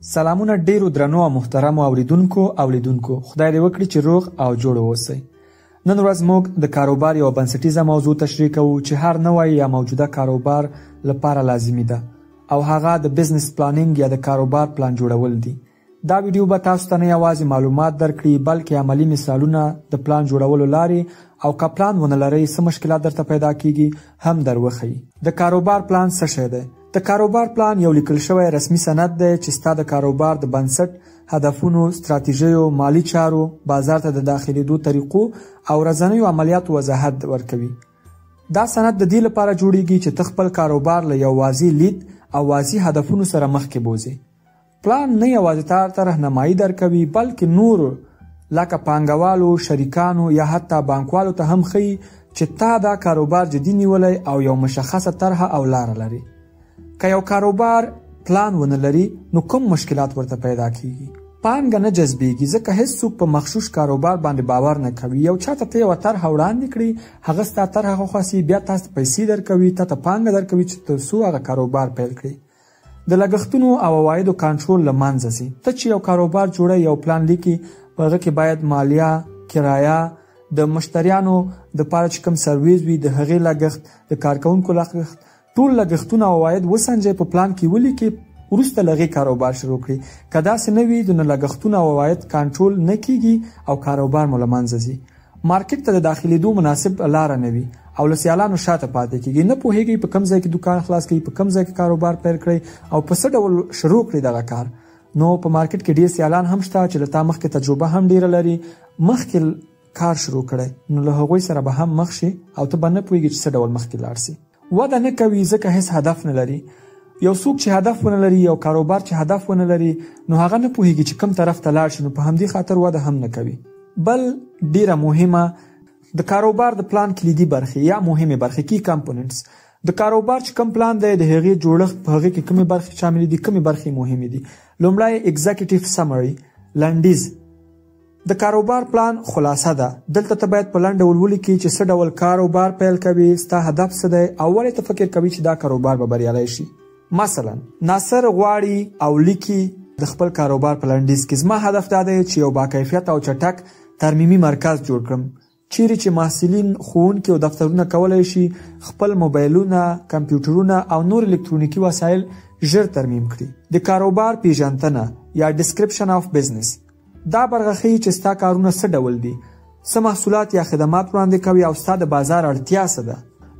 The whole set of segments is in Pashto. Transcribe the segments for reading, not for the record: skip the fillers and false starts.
سلامونه ډیرو درنو او محترمو اوریدونکو او لیدونکو، خدای دې وکړي چې روغ او جوړ اوسئ. نن ورځ موږ د کاروبار یوه بنسټیزه موضوع تشریح کوو چې هر نوی یا موجوده کاروبار لپاره لازمي ده، او هغه د business planning یا د کاروبار پلان جوړول دي. دا ویډیو به تاسو ته نه یوازې معلومات درکړي، بلکې عملي مثالونه، د پلان جوړولو لارې او که پلان ونه لرئ څه مشکلات درته پیدا کیږي هم در وښیي. د کاروبار پلان څه شی دی؟ د کاروبار پلان یو لیکل شوی رسمي سند دی چې ستا د کاروبار د بنسټ، هدفونو، ستراتیژیو، مالي چارو، بازار ته د داخلېدو طریقو او ورځنیو عملیاتو وضاحت ورکوي. دا سند د دې لپاره جوړیږي چې ته خپل کاروبار له یو واضح لید او واضح هدفونو سره مخکې بوځې. پلان نه یوازې تا ته رهنمایي درکوي، بلکې نورو لکه پانګوالو، شریکانو یا حتی بانکوالو ته هم ښیي چې تا دا کاروبار جدي نیولی او یو مشخصه طرحه او لاره لري. که یو کاروبار پلان ونه لري نو کوم مشکلات ورته پیدا کیږي؟ پانګه نه جذبیږي، ځکه هیڅوک په مغشوش کاروبار باندې باور نه کوي. یو چاته ته یوه طرحه وړاندې کړي، هغه ستا طرحه خوښه، بیا تاسو ته پیسې درکوي، تا ته پانګه درکوي چې تر څو هغه کاروبار پیل کړي. د لګښتونو او عوایدو کنټرول له منځه ځي. ته چې یو کاروبار جوړوې، یو پلان لیکي، په هغه کې باید مالیه، کرایه، د مشتریانو دپاره چې کوم سرویس وي د هغې لګښت، د کارکوونکو لګښت، ټول لګښتونه او عواید وسنجوي، په پلان کې ولیکي، وروسته له هغې کاروبار شروع کړي. که داسې نه وي نو لګښتونه او عواید کنټرول نه کیږي او کاروبار مو له منځه ځي. مارکیټ ته د داخلېدو مناسب لاره نه وي او له سیالانو شاته پاتې کیږي. نه پوهیږي په کوم ځای کې دوکان خلاص کړئ، په کوم ځای کې کاروبار پیل کړئ او په څه ډول شروع کړئ دغه کار. نو په مارکیټ کې ډیر سیالان هم شته چې له تا مخکې تجربه هم ډیره لري، مخکې کار شروع کړی، نو له هغوی سره به هم مخ شي او ته به نه پوهیږي چې څه ډول مخکې لاړ سي. وده نه کوي ځکه هیڅ هدف نه لري. یو څوک چې هدف ونه لري، یو کاروبار چې هدف ونه لري، نو هغه نه پوهیږي چې کوم طرف ته لاړ شي، نو په همدې خاطر وده هم نه کوي. بل ډیره مهمه د کاروبار د پلان کلیدي برخې یا مهمې برخې، key components. د کاروبار چې کوم پلان دی د هغې جوړښت، په هغې کې کومې برخې شاملې دي، کومې برخې مهمې دي. لومړی executive summary، لنډیز. د کاروبار پلان خلاصه ده. دلته ته باید په لنډ ډول ولیکې چې څه ډول کاروبار پیل کوي، ستا هدف څه دی او ولې ته فکر کوي چې دا کاروبار به بریالی شي. مثلا ناصر غواړي او لیکي د خپل کاروبار په لنډیز کې، زما هدف دا دی چې یو باکیفیت او چټک ترمیمي مرکز جوړ کړم، چیرې چې محصلین، ښوونکي او دفترونه کولی شي خپل موبایلونه، کمپیوټرونه او نور الکترونیکي وسایل ژر ترمیم کړي. د کاروبار پیژندنه یا description of business، دا برخه ښیي چې ستا کارونه څه ډول دي، څه محصولات یا خدمات وړاندې کوي او ستا د بازار اړتیا څه ده.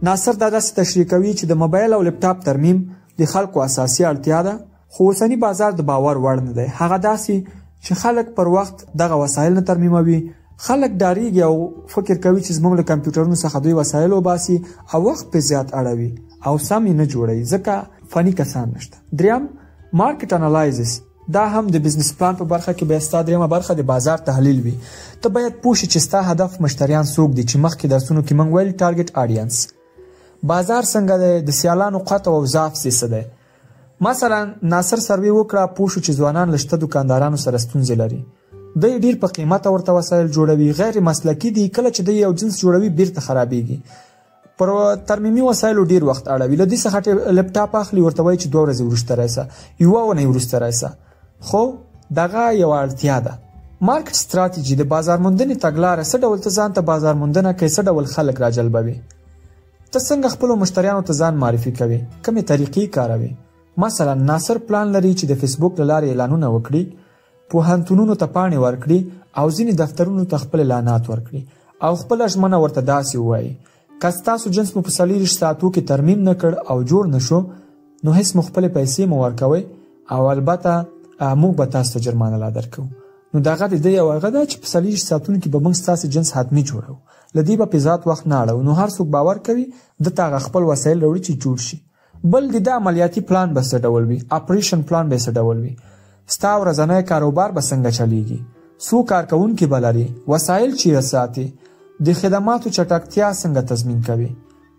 ناصر دا داسې تشریح کوي چې د موبایل او لپټاپ ترمیم د خلکو اساسي اړتیا ده، خو اوسني بازار د باور وړ نه دی. هغه داسې چې خلک پر وخت دغه وسایل نه ترمیموي، خلک ډاریږي او فکر کوي چې زموږ له کمپیوټرونو څخه دوی وسایل وباسي او وخت پرې زیات اړوي او سم یې نه جوړوي، ځکه فني کسان نشته. دریم market analysis، دا هم د business plan په برخه کې به ستا دریمه برخه د بازار تحلیل وي. ته باید پوه شې چې ستا هدف مشتریان څوک دي، چې مخکې درسونو کې موږ ویل target audience. بازار څنګه دی، د سیالانو قوت او ضعف څه دی. مثلا ناصر سروې وکړه، پوه شو چې ځوانان له شته دوکاندارانو سره ستونزې لري، دی ډیر په قیمته ورته وسایل جوړوي، غیر مسلکي دي، کله چې دی یو جنس جوړوي بیرته خرابیږي، پر ترمیمي وسایلو ډیر وخت اړوي، له دې څخه لپټاپ اخلي ورته وایي چې 2 ورځې وروسته راسه، یوه اونۍ وروسته راسه، خو دغه یوه اړتیا ده. market strategy، د بازار موندنې تګلاره، څه ډول ته ځان ته بازار موندنه کوې، څه ډول خلک راجلبوي، ته څنګه خپلو مشتریانو ته ځان معرفي کوې، کومې طریقې کاروې. مثلا ناصر پلان لري چې د فیسبوک له لارې اعلانونه وکړي، پوهنتونونو ته پاڼې ورکړي او ځینې دفترونو ته خپل اعلانات ورکړي او خپله ژمنه ورته داسې ووایي، که ستاسو جنس مو په 24 ساعتو کې ترمیم نه کړ او جوړ نه شو نو هیڅ مو خپلې پیسې مو ورکوئ او البته موږ به تاسو ته جرمانه لا درکوو. نو دغه د دې یو هغه ده چې په 24 ساعتونو کې به موږ ستاسو جنس حتمي جوړوو، له دې به پې زیات وخت نه اړوو. نو هر څوک باور کوي ده ته هغه خپل وسایل راوړي چې جوړ شي. بل د ده عملیاتي پلان به څه ډول وي، operation plan به څه ډول وي، ستا ورځنی کاروبار به څنګه چلیږي، څو کارکوونکي به لري، وسایل چیرې ساتي، د خدماتو چټکتیا څنګه تضمین کوي.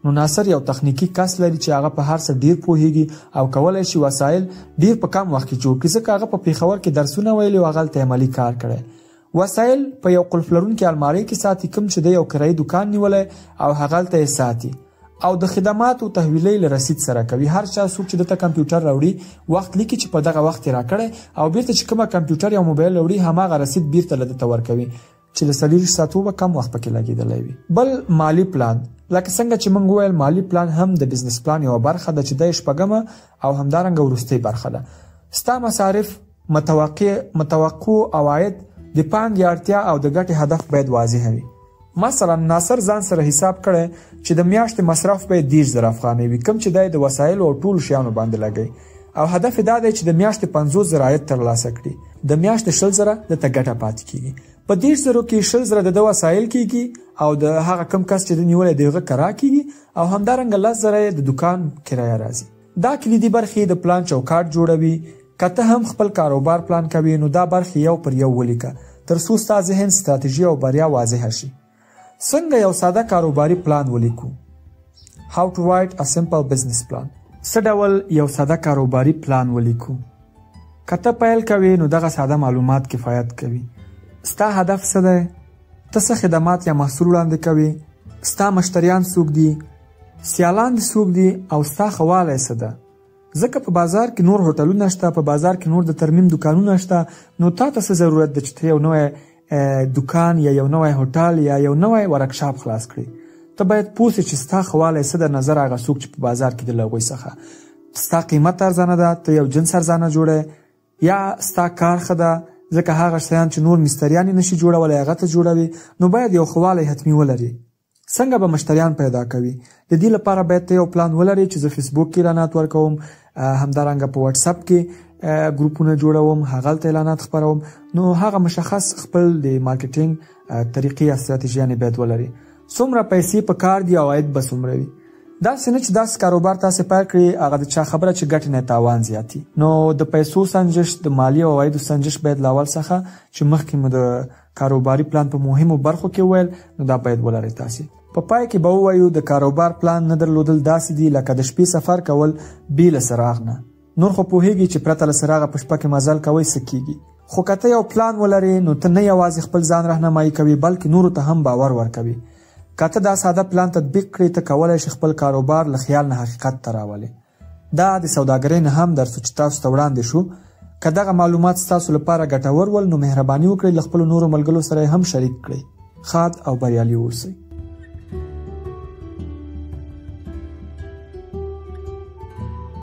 نو ناصر یو تخنیکي کس لري چې هغه په هر څه ډیر پوهیږي او کولی شي وسایل ډیر په کم وخت کې جوړ کړي، ځکه هغه په پېښور کې درسونه ویلي او هغلته عملي کار کړی. وسایل په یو قلف لرونکي المارۍ کې ساتي، کوم چې دی یو کرایي دوکان نیولی او هغلته یې ساتي، او د خدماتو تحویلۍ له رسید سره کوي. هر چا څوک چې دته کمپیوټر راوړي، وخت لیکي چې په دغه وخت یې راکړی، او بیرته چې کومه کمپیوټر یا موبایل راوړي، هماغه رسید بیرته له ده ورکوي چې له 24 ساعتو به کم وخت پکې لګېدلی وي. بل مالي پلان، لکه څنګه چې موږ وویل، مالي پلان هم د بزنس پلان یوه برخه ده چې د شپږمه او همدارنګه وروستۍ برخه ده. ستا مصارف، متوقع عواید، د پانګې اړتیا او د ګټې هدف باید واضح وي. مثلا ناصر ځان سره حساب کړی چې د میاشتې مصرف به یې 30,000 افغانۍ وي، کوم چې دی د وسایلو او ټولو شیانو باندې لګوي، او هدف یې دا دی چې د میاشتې 50,000 عاید ترلاسه کړي. د میاشتې 20,000 ده ته ګټه پاتې کېږي. په 30,000 کې 20,000 د ده وسایل کېږي او د هغه کم کس چې ده نیولی د هغه کرا کېږي، او همدارنګه 10,000 یې د دوکان کرایه راځي. دا کلیدي برخې د پلان چوکاټ جوړوي. که ته هم خپل کاروبار پلان کوې، نو دا برخې یو پر یو ولیکه تر څو ستا ذهن، ستراتیژي او بریا واضحه شي. څنګه یو ساده کاروباري پلان ولیکو؟ How to write a simple business plan. څه ډول یو ساده کاروباري پلان ولیکو؟ که ته پیل کوې، نو دغه ساده معلومات کفایت کوي. ستا هدف څه دی؟ ته څه خدمات یا محصول وړاندې کوې؟ ستا مشتریان څوک دي؟ سیالان دې څوک دي؟ او ستا ښه والی څه ده؟ ځکه په بازار کې نور هوټلونه شته، په بازار کې نور د ترمیم دوکانونه شته، نو تا ته څه ضرورت دی چې ته یو نوی دوکان یا یو نوی هوټل یا یو نوی ورکشاپ خلاص کړې؟ ته باید پوه شې چې ستا ښه والی څه ده نظر هغه څوک چې په بازار کې دی له هغوی څخه. ستا قیمت ارزانه ده، ته یو جنس ارزانه جوړی، یا ستا کار ښه ده، ځکه هغه شیان چې نور مستریان یې نشي جوړولی هغه ته جوړوي، نو باید یو ښه والی حتمي ولري. څنګه به مشتریان پیدا کوي؟ د دې لپاره باید ته یو پلان ولرې چې زه فیسبوک کې اعلانات ورکوم، همدارنګه په واتساپ کې ګروپونه جوړوم، هغلته اعلانات خپروم. نو هغه مشخص خپل د مارکیټینګ طریقې یا ستراتیژیانې باید ولري. څومره پیسې په کار دي او عاید به څومره وي؟ داسې نه چې داسې کاروبار تاسې پیل کړئ، هغه د چا خبره چې ګټې نه تاوان زیاتي. نو د پیسو سنجش، د مالي او عوایدو سنجش باید له اول څخه چې مخکې مو د کاروباري پلان په مهمو برخو کې وویل، نو دا باید ولرئ تاسې. په پای کې به ووایو، د کاروبار پلان نه درلودل داسې دي لکه د شپې سفر کول بې له څراغ نه. نور خو پوهیږي چې پرته له څراغه په شپه کې مزل کوئ څه کیږي، خو که ته یو پلان ولرې، نو ته نه یوازې خپل ځان رهنمایي کوي، بلکې نورو ته هم باور ورکوي. که ته دا ساده پلان تطبیق کړې، ته کولی شې خپل کاروبار له خیال نه حقیقت ته راولې. دا د سوداګرۍ نه هم درس چې تاسو ته وړاندې شو. که دغه معلومات ستاسو لپاره ګټور ول، نو مهرباني وکړئ له خپلو نورو ملګرو سره یې هم شریک کړئ. ښاد او بریالي اوسئ.